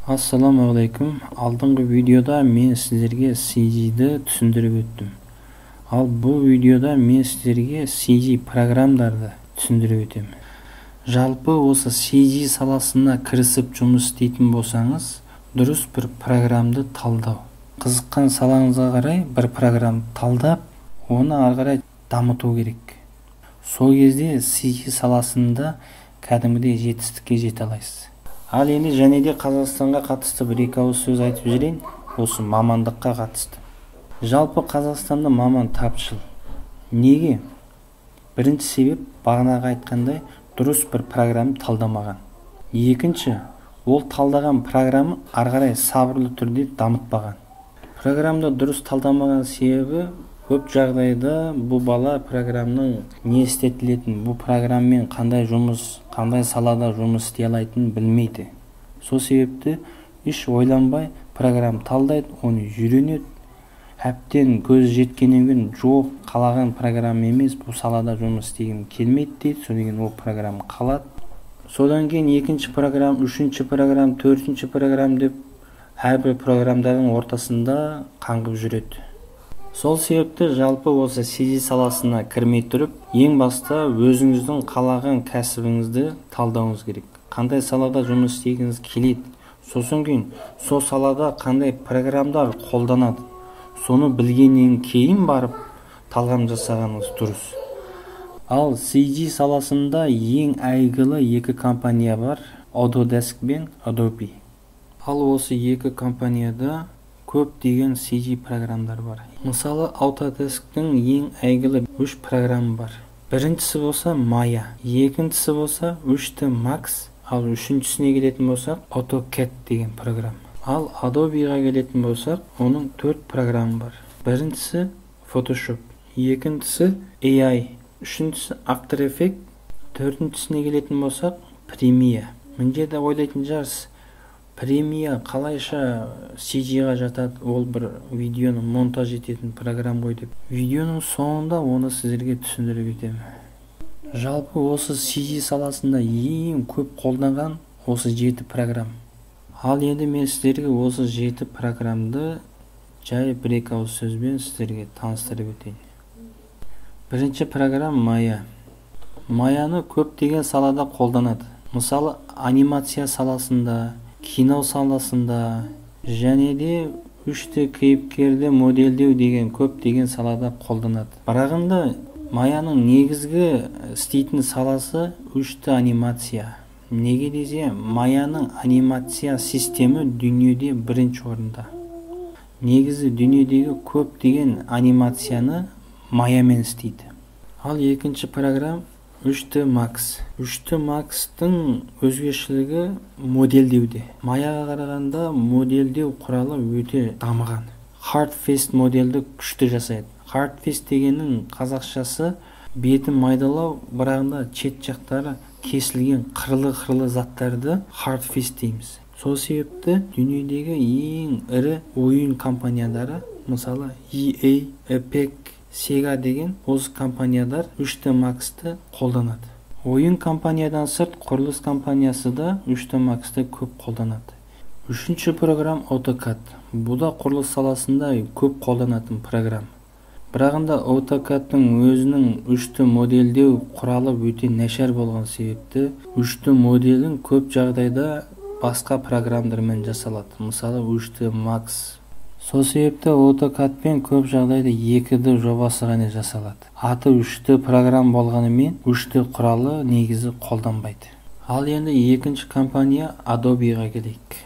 Ассалаумағалейкум. Алдыңғы видеода мен сіздерге CG-ді түсіндіріп өттім. Ал бұл видеода мен сіздерге CG программдарды түсіндіріп өтемін. Жалпы осы CG саласына кірісіп жұмыс істейтін болсаңыз, дұрыс бір программды талдау. Қызыққан салаңызға қарай бір программ талдап, оны ары қарай дамыту керек. Сол кезде CG саласында кәдімгідей жетістікке жете аласыз. Ал енді және де Қазақстанға қатысты бір екі ауыз сөз айтып жіберейін, осы мамандыққа қатысты. Жалпы Қазақстанда маман тапшыл. Неге? Бірінші себеп, бағанағы айтқандай, дұрыс бір программа талдамаған. Екінші, ол талдаған программа ары қарай сабырлы түрде дамытпаған. Программды дұрыс талдамаған себебі, көп жағдайда бұл бала программның не істетілетін, бұл программмен қандай жұмыс, қандай салада жұмыс істей алатынын білмейді. Сол себепті еш ойланбай программа талдайды, оны үйренеді. Әбден көзі жеткеннен кейін жоқ, қалаған программа емес, бұл салада жұмыс істегім келмейді дейді. Содан кейін ол программа қалады. Содан кейін екінші программа, үшінші программа, төртінші программа деп әрбір программдардың ортасында қаңғып жүреді. Сол себепті жалпы осы CG саласына кірмей тұрып, ең баста өзіңіздің қалаған кәсібіңізді талдауыңыз керек. Қандай салада жұмыс істегіңіз келеді, сосын кейін сол салада қандай программдар қолданады, соны білгеннен кейін барып талғам жасағаныңыз дұрыс. Ал CG саласында ең әйгілі екі компания бар, Autodesk пен Adobe. Ал осы екі компанияда көптеген CG программдар бар. Мысалы, Autodesk'тің ең әйгілі 3 программы бар. Біріншісі болса Maya, екіншісі болса 3D Max, ал үшіншісіне келетін болсақ AutoCAD деген программа. Ал Adobe-ға келетін болсақ, оның 4 программы бар. Біріншісі Photoshop, екіншісі AI, үшіншісі After Effects, төртіншісіне келетін болсақ Premiere. Мына жерде ойлайтын шығарсыз, Premiere қалайша CG-ға жатады, ол бір видеоны монтаж ететін программа ғой деп. Видеоның соңында оны сіздерге түсіндіріп өтемін. Жалпы осы CG саласында ең көп қолданған осы 7 программа. Ал енді мен сіздерге осы 7 программды жай бір екі ауыз сөзбен сіздерге таныстырып өтейін. Бірінші программа Maya. Maya-ны көптеген салада қолданады. Мысалы, анимация саласында, кино саласында, және де 3D кейіпкерді модельдеу деген көптеген салада қолданады. Бірақ енді Maya-ның негізгі істейтін саласы 3D анимация. Неге десе, Maya-ның анимация системі дүниеде бірінші орында. Негізі дүниедегі көптеген анимацияны Maya-мен істейді. Ал екінші программа 3D Max. 3D Max-тың өзгешелігі модельдеуде. Maya-ға қарағанда модельдеу құралы өте дамыған. Hard Face модельді күшті жасайды. Hard Face дегеннің қазақшасы бетін майдалау, бірағында шет жақтары кесілген қырлы-қырлы заттарды Hard Face дейміз. Сол себепті дүниедегі ең ірі ойын компаниялары, мысалы EA, Epic, Sega деген осы компаниялар 3D Max-ты қолданады. Ойын компаниядан сырт құрылыс компаниясы да 3D Max-ты көп қолданады. Үшінші программа AutoCAD. Бұл да құрылыс саласында көп қолданатын программа. Бірақ енді AutoCAD-тың өзінің 3D модельдеу құралы өте нашар болған себепті 3D моделін көп жағдайда басқа программдармен жасалады. Мысалы, 3D Max. Сол себепті AutoCAD-пен көп жағдайда 2D жобасы ғана жасалады. Аты 3D программа болғанымен 3D құралы негізі қолданбайды. Ал енді екінші компания Adobe-ға келейік.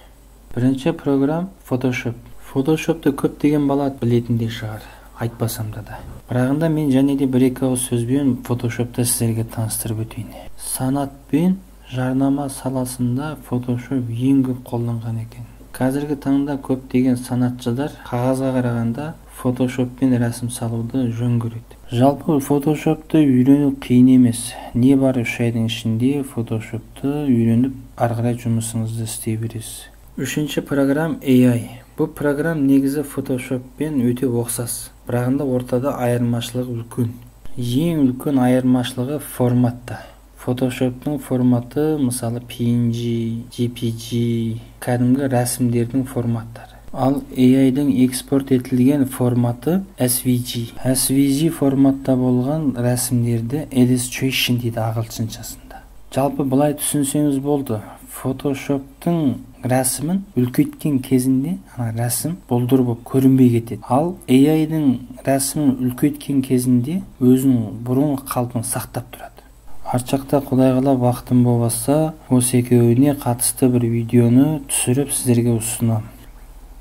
Бірінші программа Photoshop. Photoshop'ты көптеген бала білетін де шығар, айтпасам да. Бірақ енді мен және де бір екі ауыз сөзбен Photoshop'ты сіздерге таныстырып өтейін. Санат пен жарнама саласында Photoshop ең көп қолданған екен. Қазіргі таңда көптеген санатшылар қағазға қарағанда Photoshop'пен рәсім салуды жөн көреді. Жалпы Photoshop'ты үйрену қиын емес. Не бар 3 айдың ішінде Photoshop'ты үйреніп, ары қарай жұмысыңызды істей бересіз. Үшінші программа AI. Бұл программа негізі Photoshop'пен өте ұқсас. Бірақ енді ортада айырмашылығы үлкен. Ең үлкен айырмашылығы форматта. Photoshop'тың форматы, мысалы, PNG, JPG, кәдімгі рәсімдердің форматтары. Ал AI-дің экспорт етілген форматы SVG. SVG форматта болған рәсімдерді Illustration дейді ағылшыншасында. Жалпы былай түсінсеңіз болды. Photoshop'тың рәсімін үлкейткен кезінде ана рәсім бұлдыр болып көрінбей кетеді. Ал AI-дің рәсімін үлкейткен кезінде өзінің бұрынғы қалпын сақтап тұрады. Арт жақта Құдай қалап уақытым болмаса, осы екеуіне қатысты бір видеоны түсіріп сіздерге ұсынамын.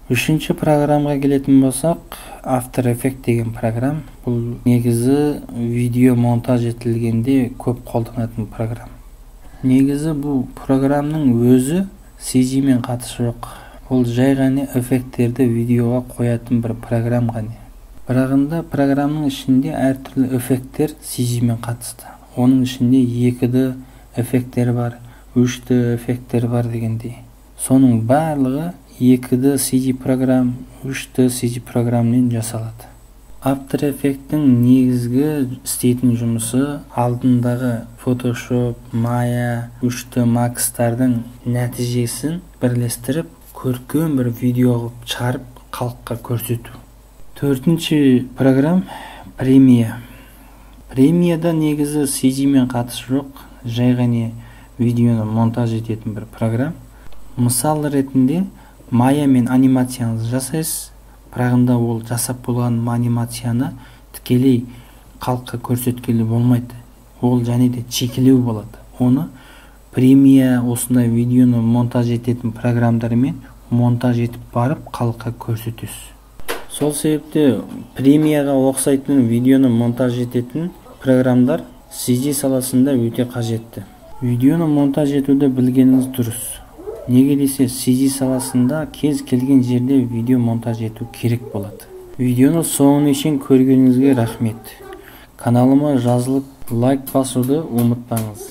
Үшінші программаға келетін болсақ, After Effects деген программ. Бұл негізі видео монтаж етілгенде көп қолданатын программ. Негізі бұл программның өзі CG мен қатысы жоқ. Ол жай ғана эффекттерді видеоға қоятын бір программ ғана. Бірағында программның ішінде әртүрлі эффекттер CG мен қатысты. Оның ішінде 2D эффекттер бар, 3D эффекттер бар дегендей. Соның барлығы 2D CG программ, 3D CG программен жасалады. After Effects'тің негізгі істейтін жұмысы алдындағы Photoshop, Maya, 3D Max'тардың нәтижесін бірлестіріп, көркем бір видео қылып шығарып халыққа көрсету. Төртінші программ Premiere. Premiere'да негізі CG мен қатысы жоқ, жай ғана видеоны монтаж ететін бір программ. Мысал ретінде Maya мен анимацияңызды жасайсыз, бірағында ол жасап болған анимацияны тікелей халыққа көрсеткелі болмайды. Ол және де чекілеу болады. Оны Premiere осындай видеоны монтаж ететін программдармен монтаж етіп барып халыққа көрсетесіз. Сол себепте Premiere'ға ұқсайтын видеоны монтаж ететін программдар CG саласында өте қажетті. Видеоны монтаж етуді білгеніңіз дұрыс. Неге десе CG саласында кез келген жерде видео монтаж ету керек болады. Видеоны соңына шейін көргеніңізге рахмет. Каналыма жазылып, лайк басуды ұмытпаңыз.